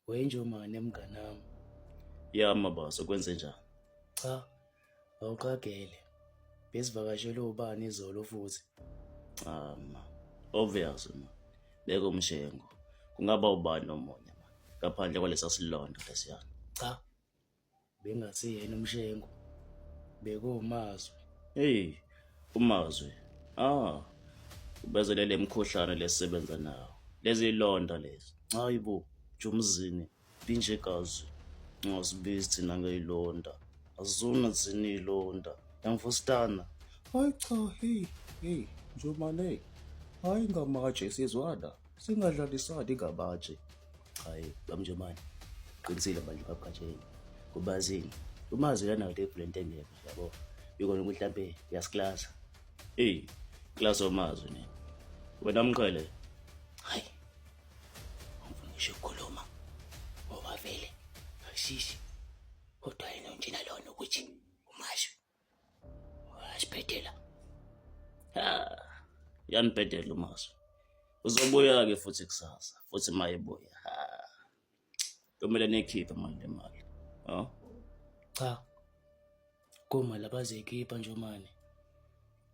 Wenjomane mnganami. Ya Mabaso kwenze njani? Cha, awuqagele. Besivakashelwe ubani izolo futhi? Cha ma. Obvious ma. Beka umshengo. Kungaba ubani omunye ma. Ngaphandle kwalesa silonda lesiyana. Cha, Bengasiyena uMshengu, bekuwuMazwi. Hey, uMazwi. Ah, ubezelele imikhuhlane lesisebenza nawo. Lezi ilonda lezi. Hayi bo, Jumzini, Binjekazi. Ungasibizi thina ngeyilonda. Azuna thina iy'londa. Yangifostana. Hayi cha, hey, hey, Njomane. Hayi ngamatshe sizwana. Singadlalisani ngamatshe. Hayi, bamnjomane. Qinisile manje babukatsheni. Kubazini. Umazi lana le lento engekho yabo. Ikona ukuthi mhlambe uyasiklasa. Hey, class omazwi nini. Wena mqhele. Hayi. Angifuni ngisho ukukhuluma. Ngoba vele akushishi. Kodwa yena unjena lona ukuthi umasho. Wasibhedela. Ha. Yanibhedela uMazwi. Uzobuya-ke futhi kusasa, futhi uma ebuya. Ha. Kumele niyikhiphe manje le mali. Ha? Cha. Kuma labazoyikhipha nje mane.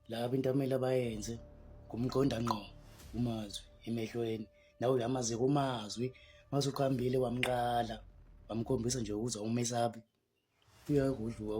Laba into amele abayenze kumqonda ngqo uMazwi emehlweni. Nawe uyamazi kumazwi mase uqhambile wamqala wamkhombisa nje ukuthi awumesabi. Uyakudla